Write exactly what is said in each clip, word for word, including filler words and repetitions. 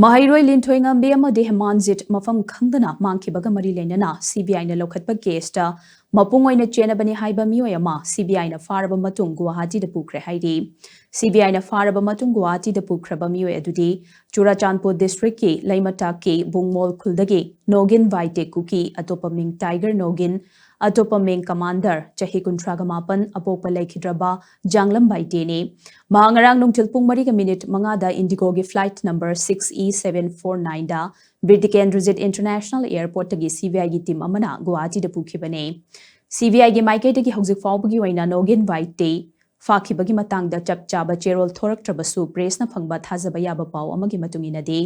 ꯃꯍꯩꯔꯣꯏ ꯂꯤꯟꯊꯣꯏꯉꯝꯕꯤ ꯑꯃꯗꯤ ꯍꯦꯃꯥꯟꯖꯤꯠ ꯃꯐꯝ ꯈꯪꯗꯅ ꯃꯥꯡꯈꯤꯕꯒ ꯃꯔꯤ ꯂꯩꯅꯅ ꯁꯤꯕꯤꯑꯥꯏꯅ ꯂꯧꯈꯠꯄ ꯀꯦꯁꯇ ꯃꯄꯨꯡ ꯑꯣꯏꯅ ꯆꯦꯟꯅꯕꯅꯤ ꯍꯥꯏꯕ ꯃꯤꯑꯣꯏ ꯑꯃ ꯁꯤꯕꯤꯑꯥꯏꯅ ꯐꯥꯔꯕ ꯃꯇꯨꯡ ꯒꯨꯋꯥꯍꯥꯇꯤꯗ ꯄꯨꯈ꯭ꯔꯦ ꯍꯥꯏꯔꯤ꯫ ꯁꯤꯕꯤꯑꯥꯏꯅ ꯐꯥꯔꯕ ꯃꯇꯨꯡ ꯒꯨꯋꯥꯍꯥꯇꯤꯗ ꯄꯨꯈ꯭ꯔꯕ ꯃꯤꯑꯣꯏ ꯑꯗꯨꯗꯤ ꯆꯨꯔꯥꯆꯥꯟꯄꯨꯔ ꯗꯤꯁꯇ꯭ꯔꯤꯛꯀꯤ ꯂꯩꯃꯇꯥꯛꯀꯤ ꯕꯨꯡꯃꯣꯜ ꯈꯨꯜꯗꯒꯤ ꯅꯣꯒꯤꯟ ꯚꯥꯏꯇꯦ ꯀꯨꯀꯤ, ꯑꯇꯣꯞꯄ ꯃꯤꯡ ꯇꯥꯏꯒꯔ ꯅꯣꯒꯤꯟ, ꯑꯇꯣꯞꯄ ꯃꯤꯡ ꯀꯃꯥꯟꯗꯔ, ꯆꯍꯤ ꯀꯨꯟꯊ꯭ꯔꯥꯒ ꯃꯥꯄꯟ, ꯑꯄꯣꯛꯄ ꯂꯩꯈꯤꯗ꯭ꯔꯕ ꯖꯥꯡꯂꯝ ꯚꯥꯏꯇꯦꯅꯤ꯫ ꯃꯍꯥꯛ ꯉꯔꯥꯡ ꯅꯨꯡꯊꯤꯜ ꯄꯨꯡ ꯃꯔꯤꯒ ꯃꯤꯅꯤꯠ ꯃꯉꯥꯗ ꯏꯟꯗꯤꯒꯣꯒꯤ flight number six E seven four nine ꯗ ꯕꯤꯔ ꯇꯤꯀꯦꯟꯗ꯭ꯔꯖꯤꯠ International Airport ꯇꯒꯤ ꯁꯤꯕꯤꯑꯥꯏꯒꯤ team ꯑꯃꯅ ꯒꯨꯋꯥꯍꯥꯇꯤꯗ ꯄꯨꯈꯤꯕꯅꯤ꯫ ꯁꯤꯕꯤꯑꯥꯏꯒꯤ ꯃꯥꯏꯀꯩꯗꯒꯤ ꯍꯧꯖꯤꯛ ꯐꯥꯎꯕꯒꯤ ꯑꯣꯏꯅ ꯅꯣꯒꯤꯟ ꯚꯥꯏꯇꯦ ꯐꯥꯈꯤꯕꯒꯤ ꯃꯇꯥꯡꯗ ꯆꯞ ꯆꯥꯕ ꯆꯦꯔꯣꯜ ꯊꯣꯔꯛꯇ꯭ꯔꯕꯁꯨ press ꯅ ꯐꯪꯕ ꯊꯥꯖꯕ ꯌꯥꯕ ꯄꯥꯎ ꯑꯃꯒꯤ ꯃꯇꯨꯡ ꯏꯟꯅꯗꯤ,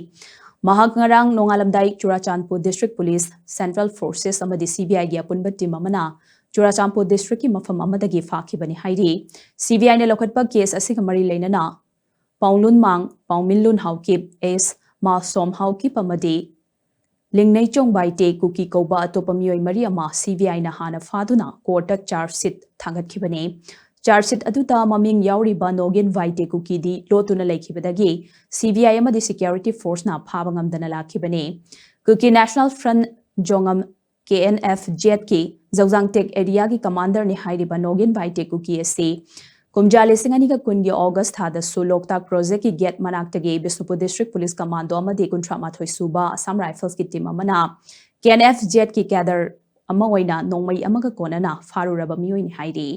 ꯃꯍꯥꯛ ꯉꯔꯥꯡ ꯅꯣꯡꯉꯥꯜꯂꯝꯗꯥꯏ Churachandpur District Police, Central Forces ꯑꯃꯗꯤ ꯁꯤꯕꯤꯑꯥꯏꯒꯤ ꯑꯄꯨꯟꯕ team ꯑꯃꯅ ꯆꯨꯔꯥꯆꯥꯟꯄꯨꯔ district ꯀꯤ ꯃꯐꯝ ꯑꯃꯗꯒꯤ ꯐꯥꯈꯤꯕꯅꯤ ꯍꯥꯏꯔꯤ꯫ ꯁꯤꯕꯤꯑꯥꯏꯅ ꯂꯧꯈꯠꯄ case ꯑꯁꯤꯒ ꯃꯔꯤ ꯂꯩꯅꯅ ꯄꯥꯎꯂꯨꯟꯃꯥꯡ, ꯄꯥꯎꯃꯤꯟꯂꯨꯟ ꯍꯥꯎꯀꯤꯞ, ꯑꯦꯁ ꯃꯥꯁꯣꯝ ꯍꯥꯎꯀꯤꯞ ꯑꯃꯗꯤ ꯂꯤꯡꯅꯩꯆꯣꯡ ꯚꯥꯏꯇꯦ ꯀꯨꯀꯤ ꯀꯧꯕ ꯑꯇꯣꯞꯄ ꯃꯤꯑꯣꯏ ꯃꯔꯤ ꯑꯃ ꯁꯤꯕꯤꯑꯥꯏꯅ ꯍꯥꯟꯅ ꯐꯥꯗꯨꯅ court ꯇ charge sheet ꯊꯥꯡꯒꯠꯈꯤꯕꯅꯤ꯫ Charge sheet ꯑꯗꯨꯗ ꯃꯃꯤꯡ ꯌꯥꯎꯔꯤꯕ ꯅꯣꯒꯤꯟ ꯚꯥꯏꯇꯦ ꯀꯨꯀꯤꯗꯤ ꯂꯣꯠꯇꯨꯅ ꯂꯩꯈꯤꯕꯗꯒꯤ ꯁꯤꯕꯤꯑꯥꯏ ꯑꯃꯗꯤ security force ꯅ ꯐꯥꯕ ꯉꯝꯗꯅ ꯂꯥꯛꯈꯤꯕꯅꯤ꯫ ꯀꯨꯀꯤ National Front ꯖꯣꯉꯝ, K N F Z ꯀꯤ ꯖꯧꯖꯥꯡꯇꯦꯛ area ꯒꯤ commander ꯅꯤ ꯍꯥꯏꯔꯤꯕ ꯅꯣꯒꯤꯟ ꯚꯥꯏꯇꯦ ꯀꯨꯀꯤ ꯑꯁꯤ ꯀꯨꯝꯖꯥ ꯂꯤꯁꯤꯡ ꯑꯅꯤꯒ ꯀꯨꯟꯒꯤ August ꯊꯥꯗꯁꯨ ꯂꯣꯛꯇꯥꯛ project ꯀꯤ gate ꯃꯅꯥꯛꯇꯒꯤ Bishnupur District Police Commando ꯑꯃꯗꯤ ꯀꯨꯟꯊ꯭ꯔꯥ ꯃꯥꯊꯣꯏ ꯁꯨꯕ Assam Rifles ꯀꯤ team ꯑꯃꯅ K N F Z ꯀꯤ cadre ꯑꯃ ꯑꯣꯏꯅ ꯅꯣꯡꯃꯩ ꯑꯃꯒ ꯀꯣꯟꯅꯅ ꯐꯥꯔꯨꯔꯕ ꯃꯤꯑꯣꯏꯅꯤ ꯍꯥꯏꯔꯤ꯫